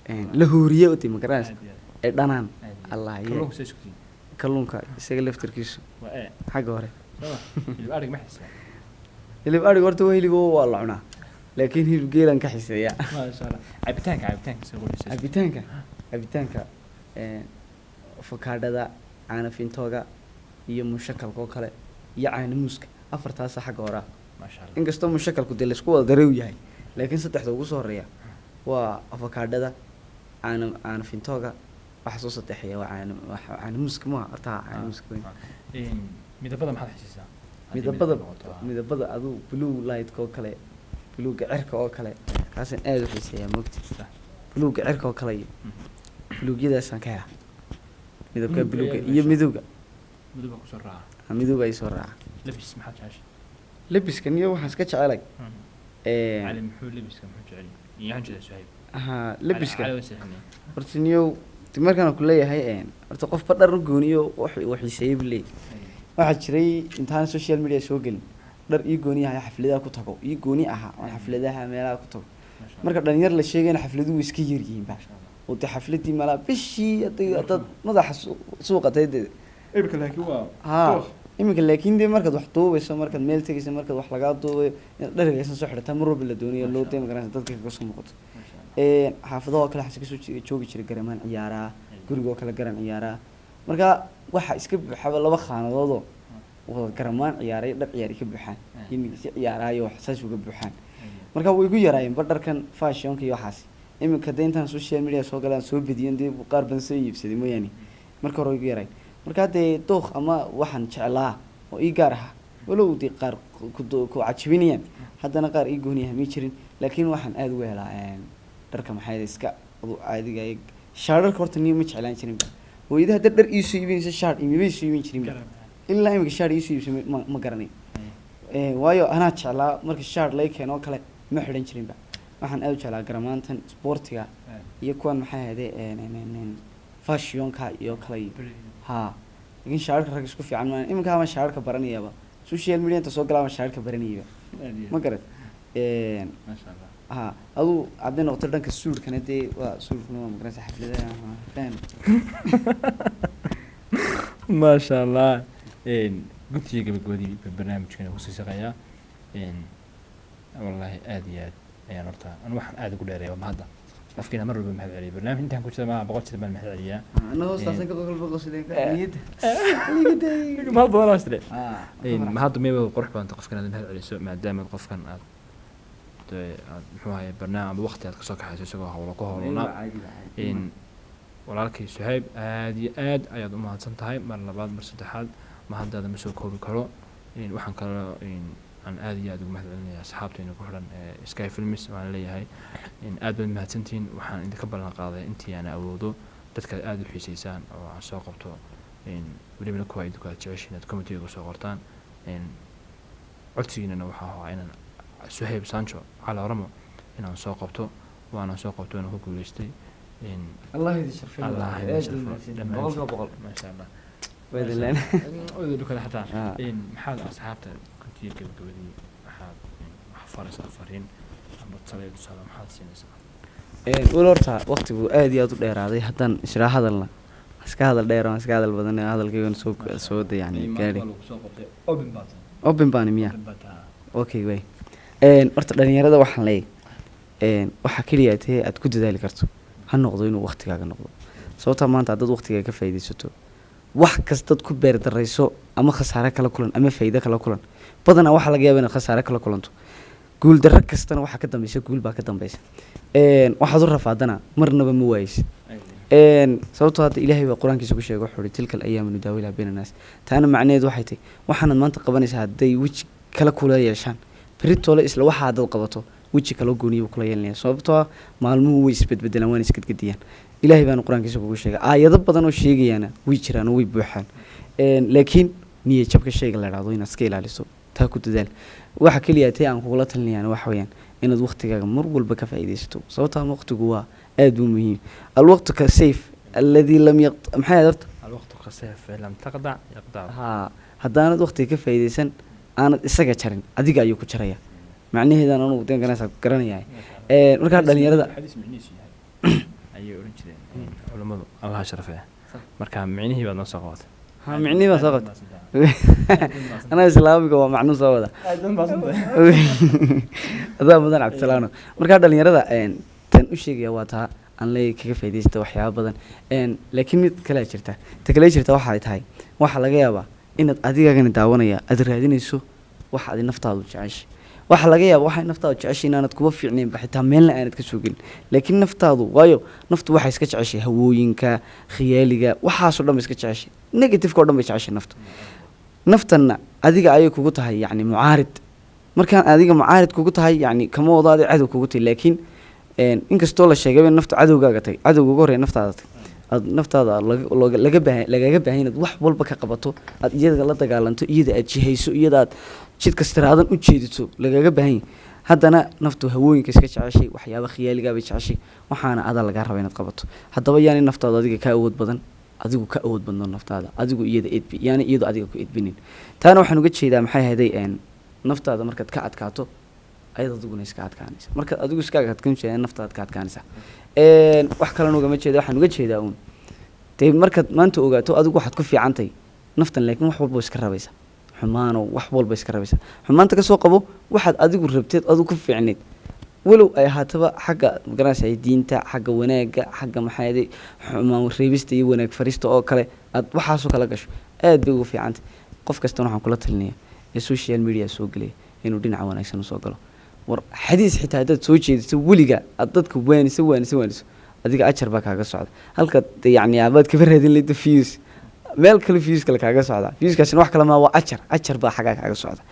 La huuriye uti, ma garanaysa? Aad iyo aad. Ee dhanaan. Aad iyo aad. Allah ye. Kalluunka say isku tihiin? Kalluunka isaga laftirkiisu Waa ee xagga hore. Soo ma hilib adhig ma xiisaa? Hilib adhig horta waa hilib oo waa la cunaa, laakiin hilib geelaan ka xiseeya. Maasha Allah. Cabitaanka say ugu xiisaa? Cabitaanka afakaadhada, caana fintooga iyo mushakalka oo kale iyo caana muuska, afartaasa xagga hore ah. Maasha Allah. Inkastoo mushakalku dee laisku wada daray uu yahay, laakiin saddexda ugu soo horeeya waa afakaadhada, caana fintooga, waxa soo saddexeeya waa caana muuska. Maaha horta caana muuska weyn. Midabada maxaad xiisaa? Haddii Midabada midab noqoto, ah. Midabada aduu blue light oo kale, buluuga cirka oo kale, kaasaan aada u xiiseeyaa, mogti? Sax. Buluuga cirka oo kale iyo buluugyadaasaan ka helaa midabka. Buluugga Buluuga ayaa iyo meesha. midowga. Midabka kusoo raaca. Ah, midowga ay soo raaca. Labis maxaad jeceshay? Labiskan iyo waxaan iska jecelay Cali muxuu labiska muxuu jecel yahay? Yaxaan jeedaa Suhayb. Aha, labiska. Cali waa seexinay. Horta niyow de markaan ku leeyahay horta qofba dhar u gooniyo wax uu xiiseeyey buu leeyahay. Waxaa jiray intaan social media soo gelin dhar ii gooni ahaa xafladaha ku tago, ii gooni ahaa oon xafladaha meelaha ku tago. Maasha Allah. Marka dhalinyar la sheegayna xafladuhu way iska yar yihiin ba. Maasha Allah. Oo dee xafladii malaa bishii hadday haddaad madaxa suuqa tahay dee. Iminka laakiin waa Haa, iminka laakiin dee markaad wax duubayso, markaad meel tegayso, markaad wax lagaa duubayo, inaad dhargaysan soo xidhataa mar walba la doonayo loo Masha dee magaranaysa dadka kaga soo muuqato. Maasha Allah. Xaafadaha oo kale waxaan iska soo joogi jiray garamaan ciyaaraa, guriga oo kale garan ciyaaraa. Marka waxa iska buuxaba laba khaanadoodoo wada garamaan ciyaaray, dhar ciyaari ka buuxaan iyo nigisi ciyaaraayo, wax saas uga buuxaan. Marka way igu yaraayeen ba dharkan fashionka iyo waxaas. Iminka dee intaan social media soo galaan soo bediyen dee qaar badan soo iibsaday mooyaane, marka hore way igu yaraayeen. Marka dee dooq ama waxaan jeclaa oo ii gaar ahaa, walow dee qaar ku cajibinayaan, haddana qaar ii gooniyaha ma jirin. Laakiin waxaan aada uga helaa dharka maxay iska adu caadiga ah. Shaararka horta niyo ma jeclaan jirinba. Hooyada hadda dhar iisoo iibinaysa shaar imaba isoo iibin jirinba. Ilaa imika shaar iisoo iibsay ma garanayo. Waayo anaa jeclaa marka shaar lay keeno oo kale ma xidhan jirinba. Waxaan aada u jeclaa garamaantan sportiga iyo kuwan maxay ahayde fashionka iyo kale iyo haa. Laakiin shaararka rag isku fiican maan. Iminka ama shaararka baranayaba social media inta soo galaa ama shaararka baranayaba, ma garad? Maasha Allah. Ha, aduu hadday noqoto dhanka suudhkana dee waa suudhkuna waa magaranaysa xafladaha faham. Maasha Allah. Guntiga gabagabadii baa barnaamijkeena kusii shaqeeyaa. Wallaahi aad iyo aad ayaan horta anu waxaan aad ugu dheereeya waa mahadda afkiina. Mar walba mahad celiya barnaamij intaan ku jira, maa 100 jir baan mahad celiyaa. Ana hoostaasan ka qolba qosleen niyadda. Mahad badan oo isle mahaddu meeba qurux badanta qofkan aad mahad celiso, maadaama qofkan aad dee aad muxuu ahaye barnaamij ama waqti aad kasoo kaxayso isagoo howlo ku howlanaa. Walaalkay Suhayb, aad iyo aad ayaad u mahadsan tahay mar labaad, mar saddexaad, mahaddaada ma soo koobi karo. Waxaan kaloo aan aad iyo aad ugu mahad celinaya asxaabteena ku xidhan ee Sky Films. Waan leeyahay aad baad mahadsantihiin. Waxaan idinka ballan qaaday intii aan awoodo dadka aad u xiiseysaan oo aan soo qabto, welibana kuwa idinku aad jeceshiin aad commentiga kusoo qortaan. Codsigiinana waxaa ahaa inaan Suhayb Sancho Cali Oramo inaan soo qabto, waana soo qabto, waana ku guuleystay. Allah idin sharfay. Allah idin sharfo dhammaantiin. 100%. Maasha Allah. Waydileen. Dhukada xataa. Ah. Maxaad asxaabta kuntiya gabagabadii maxaad wax faraysaa, fariin amba talo, tusaale maxaad siinaysaa? Weli horta waqtigu aad iyo aad u dheeraaday. Haddaan israa hadalna iska hadal dheer waan iska hadal badan, hadalkaygan soo da yani gaadhi. Open baa tahay. Open baani miya? Open baa tahay. Okay, way horta dhalinyarada waxaan leeyahay waxaa keliya tee aad ku dadaali karto ha noqdo inuu waqtigaaga noqdo, sababtaa maanta haddaad waqtigaaga ka faa'iidaysato wax kastaad ku beer darayso ama khasaare kala kulan ama faa'iido kala kulan, badanaa waxaa laga yaabaa inaad khasaare kala kulanto. Guul darro kastana waxaa ka dambaysa guul baa ka dambaysa. Waxaad u rafaadana marnaba ma waayeysid. Sababtoo hadda Ilaahay baa qur-aankiisa ku sheegay, wuxuu uhi: "Tilka alayaamu nudaawiluhaa bayna annaas." Taana macnaheedu waxay tahay waxaanaad maanta qabanaysaa hadday weji kala kula yeeshaan, berri toole isla waxa haddaad qabato weji kaloo gooniya buu kula yeelanaya, sababtoo ah maalmuhu way isbedbedelaan waana isgedgediyaan. Ilaahay baana qur-aankiisa kugu sheegay, aayado badan oo sheegayaana way jiraan oo way buuxaan. Laakiin niyad jabka shayga la idhaahdo inaad iska ilaaliso, taa ku dadaal. Waxa keliya tee aan kugula talinayaana waxa weeyaan inaad waqtigaaga mar walba ka faa'iidaysato, sababtoo ah waqtigu waa aad buu muhiim. Alwaqtu ka sayf alladii lam yaq maxay ahayd horta? Alwaqtu kasayf lam taqdac yaqdac. Haa, haddaanad waqtiga ka faa'iidaysan aanad isaga jarin, adiga ayuu ku jaraya. Macnaheedaan anugu deen garanaysaa garanayaa. Markaa dhalinyarada xadiis micnihiisu yahay. Ayay odhan jireen culummadu, Allaha sharafee. Marka micnihii baad noo soo qabatay. Ha, micnihii baan soo qabtay. Anaa islaamiga waa macnuu soo wada. Adaa mudan, Cabdisalaano. Markaa dhalinyarada tan u sheegaya waa taa aan leeyahay kaga faa'iidaysta waxyaaba badan. Laakiin mid kalea jirta, ta kale jirta waxay tahay, waxaa laga yaabaa inaad adigagana daawanaya aad raadinayso waxa aad naftaadu jeceshay. Waxaa laga yaaba waxay naftaadu jeceshay inaanad kuba fiicnaynba, xitaa meelna aanad ka soo gelin, laakiin naftaadu, waayo naftu waxay iska jeceshay hawooyinka khiyaaliga, waxaasoo dhan bay iska jeceshay, negativeka oo dhan bay jeceshay naftu. Naftanna adiga ayay kugu tahay yacni mucaarid. Markaan adiga mucaarid kugu tahay, yacni kama wadaadi cadow kugu tahay, laakiin inkastoo la sheegay in naftu cadowgaaga tahay, cadowga ugu horreeya naftaada tahay, aad naftaada laga baahan, lagaga baahan inaad wax walba ka qabato, aad iyada la dagaalanto, iyada aad jihayso, iyada aad jidka siraadan u jeediso lagaga baahan yahay. Haddana naftu hawooyinka iska jeceshay, waxyaaba khiyaaligaa bay jeceshay, waxaana adaa lagaa raba inaad qabato. Haddaba yaani naftaadu adiga ka awood badan, adigu ka awood badno naftaada, adigu iyada edbi, yaani iyadu adiga ku edbinin. Taana waxaan uga jeedaa maxay ahayday, naftaada markaad ka adkaato ayad adiguna iska adkaanaysa. Markaad adigu iskaaga adkaan jeeda, naftaada ka adkaanaysa. Wax kalena ugama jeeda, waxaan uga jeedaa uun dee markaad maanta ogaato adigu waxaad ku fiicantahay naftan, laakiin wax walba iska rabaysa xumaano, wax walba iska rabaysa xumaanta kasoo qabo waxaad adigu rabteed, adigu ku fiicnayd, walow ay ahaataba xagga magaranaysa diinta, xagga wanaagga, xagga maxaa xumaan reebista iyo wanaag farista oo kale, aad waxaasoo kala gasho, aad bay ugu fiicantay. Qof kastana waxaan kula talinaya ee social media soo gelaya inuu dhinaca wanaagsan usoo galo. War xadiis xitaa haddaad soo jeediso, weliga aad dadka waaniso, waaniso, waaniso, adiga ajar baa kaaga socda. Halka de yacni abaad kaba raadin lahayd views meel kale, views kale kaaga socda, viewskaasina wax kale maa, waa ajar, ajar baa xaggaa kaaga socda.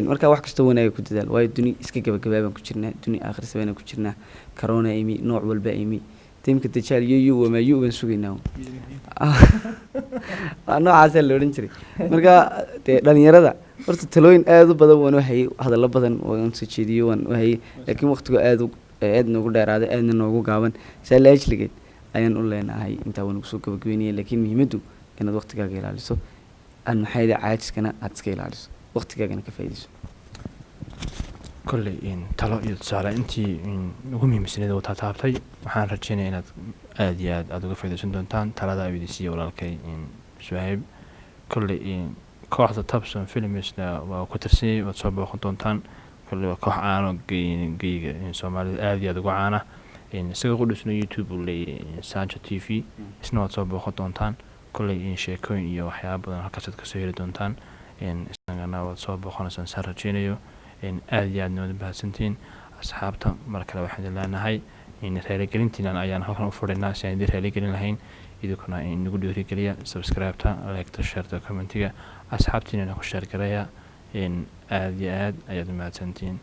Marka wax kastoo wanaaga ku dadaal, waayo duni iska gabagabaa baan ku jirnaa, duni aakhirsa baan ku jirnaa. Corona imi, nooc walba imi, timka dajaal iyo yu wamaa yu baan sugaynaa. Waa noocaasaa la odhan jiray. Marka dee dhalinyarada horta talooyin aada u badan waan u hayay, hadallo badan waan soo jeediyo waan u hayay, laakiin waqtigu aad u aad noogu dheeraaday, aadna noogu gaaban. Saa la ajligeed ayaan u leenahay intaa waan ugu soo gabagabeynaya. Laakiin muhiimaddu inaad waqtigaaga ilaaliso, aan maxay caajiskana aad iska ilaaliso, waqtigaagana ka faa'iidayso. Kolley talo iyo tusaale intii ugu muhiimsaneed oo taataabtay, waxaan rajeynaya inaad aada iyo aad aada uga faaidaysan doontaan talada uu idin siiya walaalkay Suhayb. Kolley kooxda Tabson Filmsna waa ku tirsanyay, waad soo booqan doontaan. Kolley waa koox caano geyga Soomaalida aada iyo aada uga caana. Isaga qudhusna YouTube uu leeyahay, Sancho TV, isna waad soo booqan doontaan. Kolley sheekooyin iyo waxyaaba badan halkaasaad kasoo heli doontaan, isagana waad soo booqanaysaan saan rajeynayo. Aada iyo aadna waad mahadsantihiin, asxaabta. Mar kale waxaan idin leenahay raaligelintiinan ayaan halkan u fadhinaa si aan idin raaligelin lahayn. Idinkuna inagu dhiirigeliya subscribe-ta, like-ta, share-ta, commentiga, asxaabtiinana ku share gareeya. Aada iyo aad ayaad umahadsantihiin.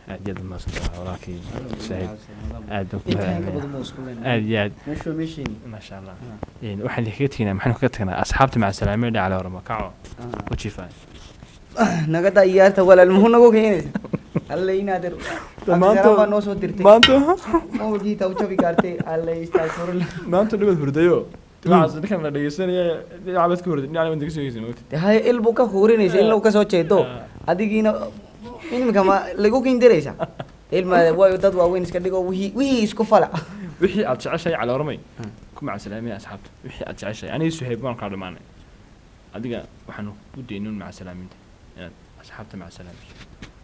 Aad iyo aad umahadsantahay walaalkii Saahid, aad baan ku mahadcelinayaa aad iyo aad. Maasha Allah. Waxaan idinkaga tegnaa, maxaynu kaga tagnaa asxaabta? Maca salaamee dhacale horma kaco wajifa. Naga daa iyaarta walaal, muxuu nagu keenaysa alle inaader baa noo soo dirtay. Maanta mawlgiita u jabi gaartay alle istaagfurla. Maanta dhibad hurdayo dhinacaas ninkan la dhegeysanaya, dhinaca baad ka hurday, dhinaca baad ka sugaysa moogta. De haya, il buu ka huurinaysa, ilna kasoo jeedo. Adigiina imika ma lagu kindiraysa ilma, waayo dad waaweyn iska dhigo, wixii isku fala. Wixii aad jeceshahay cali hormay ku macasalaamaya asxaabta, wixii aad jeceshahay. Aniga Suhayb waan kaa dhamaanay, adiga waxaan ku daynin macasalaaminta inaad asxaabta macasalaamiso,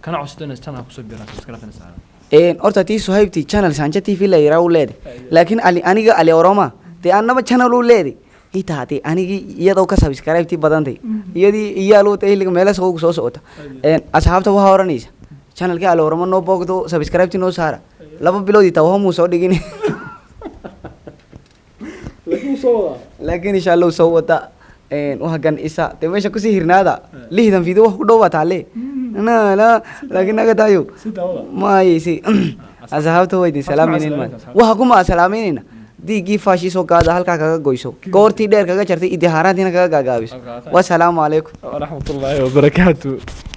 kana codsato inaad channel kusoo biiraan, subscribe-na saaran. Horta tii Suhaybti channel Sanja TV la yiraa u leedahay, laakiin ali aniga Ali Oroma dee annaba channel u leeday hitaa dee anigii iyadoo ka subscribe-tii badantay iyadii iyaalu xilliga meela soo soo socota. Asxaabta waxaa oranaysa channelkii Ali Oroma noo boogdo, subscribe-tii noo saara. 2 bilood itaa waxba muu soo dhigin. Laakiin soo wadaa. Laakiin insha Allah soo wada wahagan isa dee meesha kusii hirnaada 60 video wax ku dhow baa taale na na, laakiin naga tayo. Si daawada. Maaysi asxaabta waa idin salaamaynin maan waxa kuma salaameynayna diiggii faashii soo qaada, halkaa kaga goyso, goortii dheer kaga jartay, idihaaraantiina kaga gaagaabiso. Wasalaamu calaykum. Waraxmatullaahi wabarakaatu.